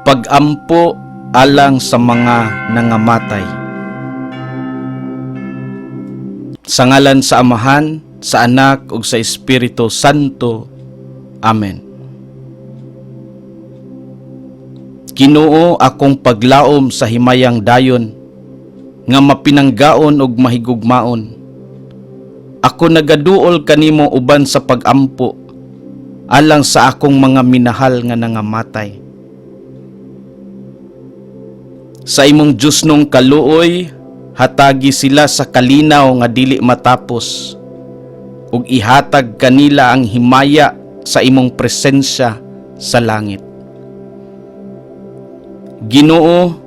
Pag-ampo alang sa mga nangamatay. Sa ngalan sa Amahan, sa Anak ug sa Espiritu Santo. Amen. Ginoo, akong paglaom sa himayang dayon nga mapinanggaon ug mahigugmaon. Ako nagaduol kanimo uban sa pagampo alang sa akong mga minahal nga nangamatay. Sa imong Diyosnong kaluoy, hatagi sila sa kalinaw nga dili matapos ug ihatag kanila ang himaya sa imong presensya sa langit. Ginoo,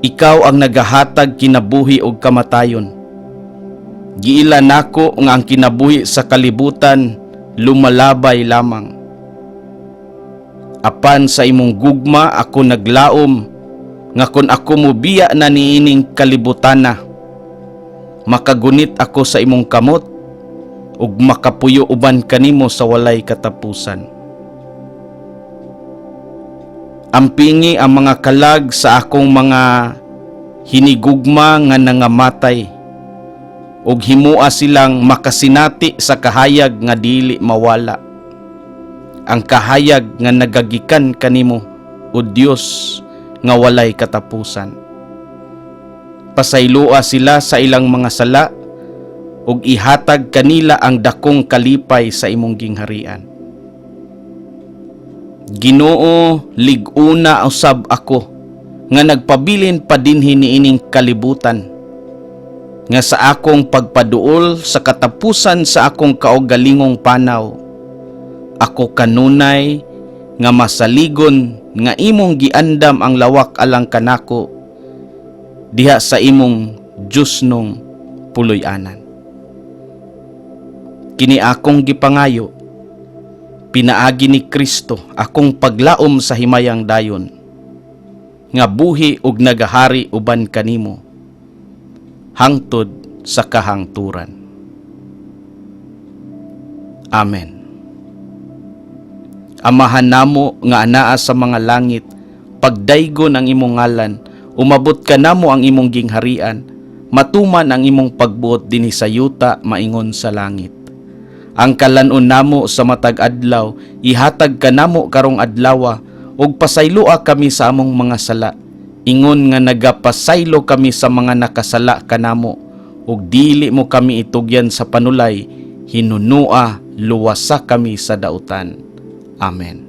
ikaw ang nagahatag kinabuhi ug kamatayon. Giila nako nga ang kinabuhi sa kalibutan lumalabay lamang. Apan sa imong gugma ako naglaom nga kon ako mobiya na niining kalibutana, makagunit ako sa imong kamot ug makapuyo uban kanimo sa walay katapusan. Ampingi ang mga kalag sa akong mga hinigugma nga nangamatay ug himua silang makasinati sa kahayag nga dili mawala. Ang kahayag nga nagagikan kanimo, o Dios nga walay katapusan. Pasayloa sila sa ilang mga sala ug ihatag kanila ang dakong kalipay sa imong gingharian. Ginoo, lig-una usab ako nga nagpabilin pa dinhi niining kalibutan nga sa akong pagpaduol sa katapusan sa akong kaugalingong panaw, ako kanunay nga masaligon nga imong giandam ang lawak alang kanako diha sa imong Diyosnong puloy-anan. Kini akong gipangayo pinaagi ni Kristo, akong paglaom sa himayang dayon, nga buhi ug nagahari uban kanimo hangtod sa kahangturan. Amen. Amahan namo nga anaa sa mga langit, pagdaygon ang imong ngalan, umabot kanamo ang imong gingharian, matuman ang imong pagbuot dinhi sa yuta maingon sa langit. Ang kalan-on namo sa matag adlaw, ihatag kanamo karong adlawa, ug pasayloa kami sa among mga sala, ingon nga nagapasaylo kami sa mga nakasala kanamo, ug dili mo kami itugyan sa panulay, hinunua luwasa kami sa dautan. Amen.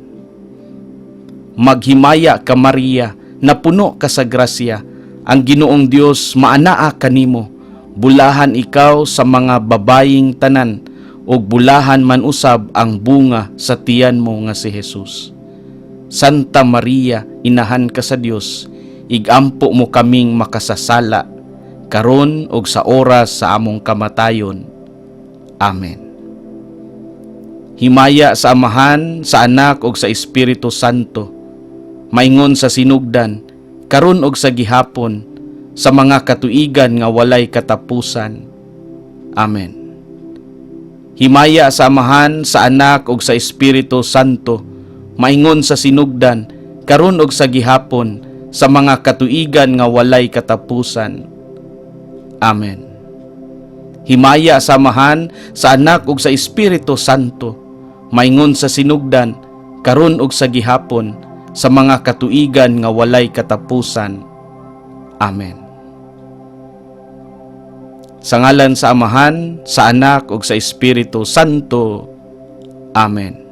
Maghimaya ka, Maria, napuno ka sa grasya, ang Ginoong Dios maanaa kanimo, bulahan ikaw sa mga babayeng tanan, ug bulahan man usab ang bunga sa tiyan mo nga si Jesus. Santa Maria, inahan ka sa Dios, igampo mo kaming makasasala, karon ug sa oras sa among kamatayon. Amen. Himaya sa Amahan, sa Anak ug sa Espiritu Santo, maingon sa sinugdan, karon ug sa gihapon, sa mga katuigan nga walay katapusan. Amen. Himaya sa Amahan, sa Anak ug sa Espiritu Santo, maingon sa sinugdan, karon ug sa gihapon, sa mga katuigan nga walay katapusan. Amen. Himaya sa Amahan, sa Anak ug sa Espiritu Santo, maingon sa sinugdan, karon ug sa gihapon, sa mga katuigan nga walay katapusan. Amen. Sa ngalan sa Amahan, sa Anak ug sa Espiritu Santo. Amen.